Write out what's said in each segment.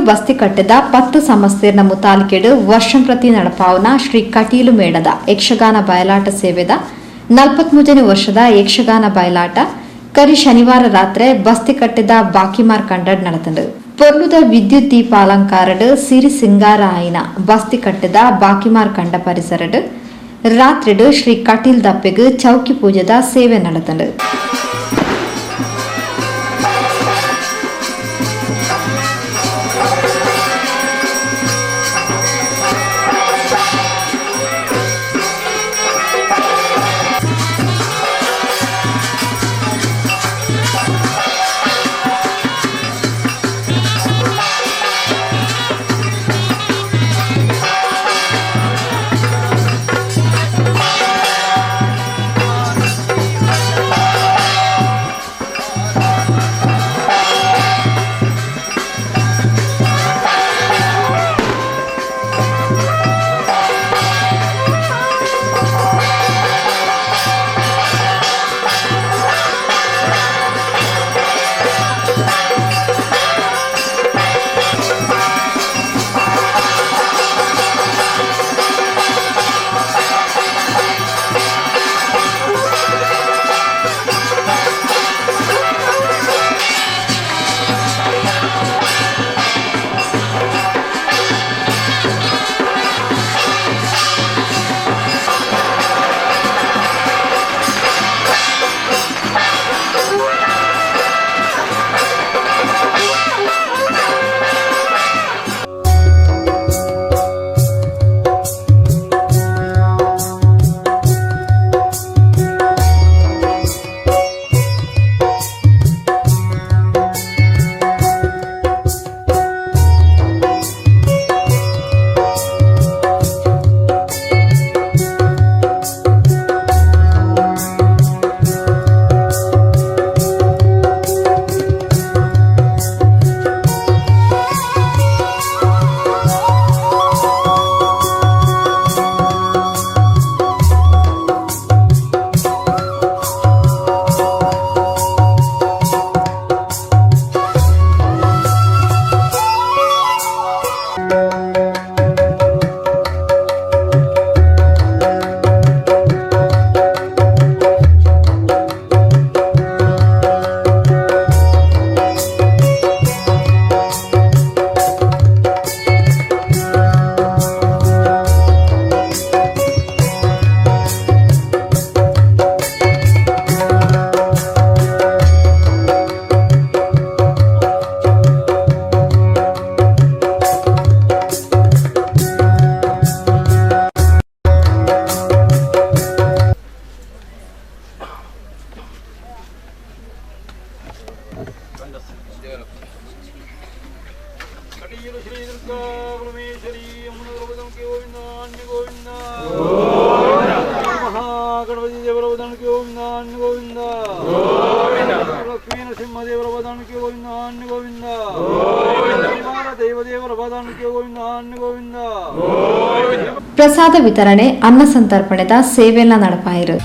ಬಸ್ತಿಕಟ್ಟೆದ 10 ಸಮಸ್ತೆರ್ನ ಮುತಾಲಿಕೆಡ್ ವರ್ಷಂಪ್ರತಿ ನಡಪಾವುನ ಶ್ರೀ ಕಟೀಲು ಮೇಳದ ಯಕ್ಷಗಾನ ಬಯಲಾಟ ಸೇವೆದ 43ನೇ ವರ್ಷದ ಯಕ್ಷಗಾನ ಬಯಲಾಟ ಕರಿ ಶನಿವಾರ ರಾತ್ರಿ ಬಸ್ತಿಕಟ್ಟೆದ ಬಾಕಿಮಾರ್ ಕಂಡಡ್ ನಡತಂಡು. ಪೊರ್ಲುದ ವಿದ್ಯುತ್ ದೀಪ ಅಲಂಕಾರಡ್ ಸಿರಿ ಸಿಂಗಾರ ಆಯಿನ ಬಸ್ತಿಕಟ್ಟೆದ ಬಾಕಿಮಾರ್ ಕಂಡ ಪರಿಸರಡ್ ರಾತ್ರಿಡ್ ಶ್ರೀ ಕಟೀಲ್ ದಪ್ಪೆಗ್ ಚೌಕಿ ಪೂಜೆದ ಸೇವೆ ನಡತಂಡು. ಪ್ರಸಾದ ವಿತರಣೆ, ಅನ್ನ ಸಂತರ್ಪಣೆದ ಸೇವೆಲ್ಲ ನಡಪಾಯಿರು.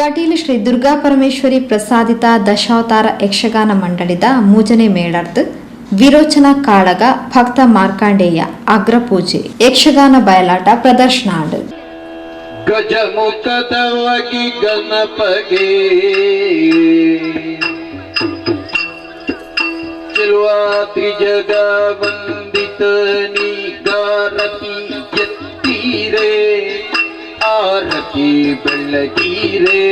Kateel Shri Durga Parameshwari ಪ್ರಸಾದಿತ Dashavatara Yakshagana ಮಂಡಳಿದ ಮೂಜನೆ ಮೇಳರ್ದು Virochana ಕಾಳಗ ಭಕ್ತ ಮಾರ್ಕಾಂಡೇಯ ಅಗ್ರಪೂಜೆ ಯಕ್ಷಗಾನ ಬಯಲಾಟ ಪ್ರದರ್ಶನ ಆಂಡ್. ಗಜಮುಖದವಗಿ ಗಣಪಗೆ ಚೆಲುವಾತ್ರಿ ಜಗ ವಂದಿತ ನಿಗಾರತಿ ಎತ್ತೀರೆ ಆರತಿ ಬೆಳಗೀರೆ.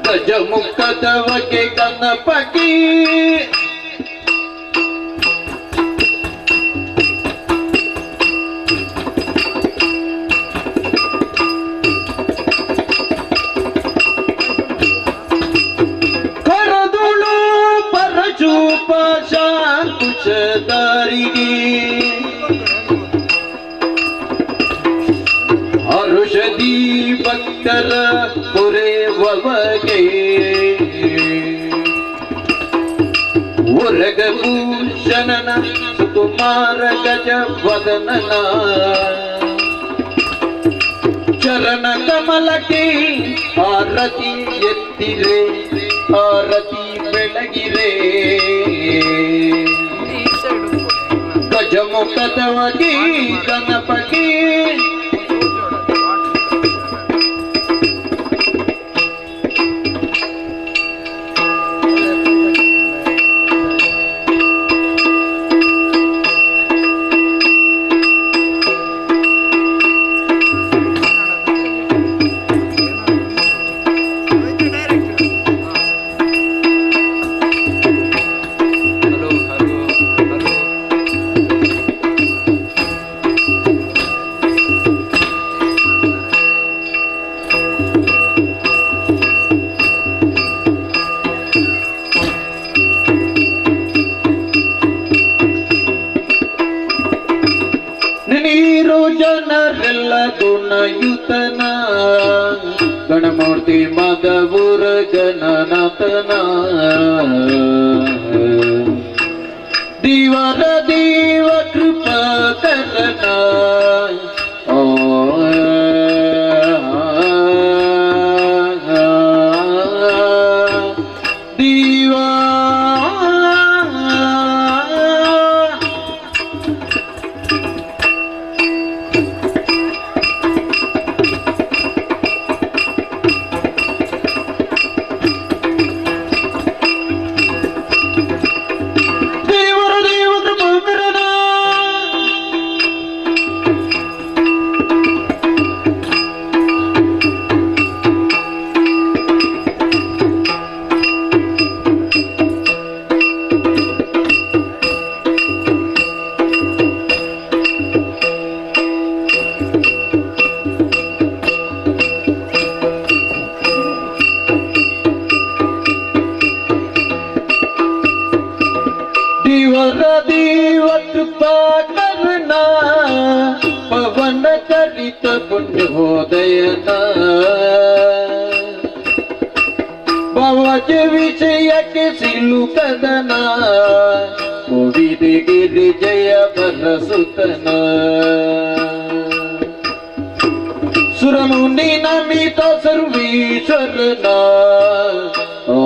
ಗಜಮುಖದವಗೆ ಗಣಪಗೆ ಕರದುಳು ಪರಚೂಪ ಶಾಂಕುಶದಾರಿಗೆ ಅರುಷದಿ ಭಕ್ತರ ಪೊರೆವಗೆ ಉರಗಭೂಷಣನ ಸುಕುಮಾರ ಗಜ ವದನನ ಚರಣ ಕಮಲಕ್ಕೆ ಆರತಿ ಎತ್ತಿರೆ ಆರತಿ ಬೆಳಗಿರೆ. ಗಜಮುಖದವಗಿ ಗಣಪತಿ. Hello hello hello. ನೀರು ಜನರೆಲ್ಲ ಗುಣಯುತನ ಗಣಮೂರ್ತಿ ಮದವುರ ಗಣನಾಥನ ದಿವರ ದೇವ ಕೃಪಾ ಕರಣ ಓ. ದಿವಾ. ದೇವರ ದೇವ ಕೃಪಾಕರಣ. ದೇವರ ದೇವ ಕೃಪಾ ಕರುಣ ಪವನ ಚರಿತ ಪುಣ್ಯೋದಯನ ಭವಜ ವಿಷಯಕ್ಕೆ ಸಿಲು ಕದನ ಕೋವಿದ ಗಿರಿ ಜಯ ಬರಸುತನ ಸುರಮುನಿ ನಮಿತ ಸರ್ವೀಶ್ವರನ. ಆ.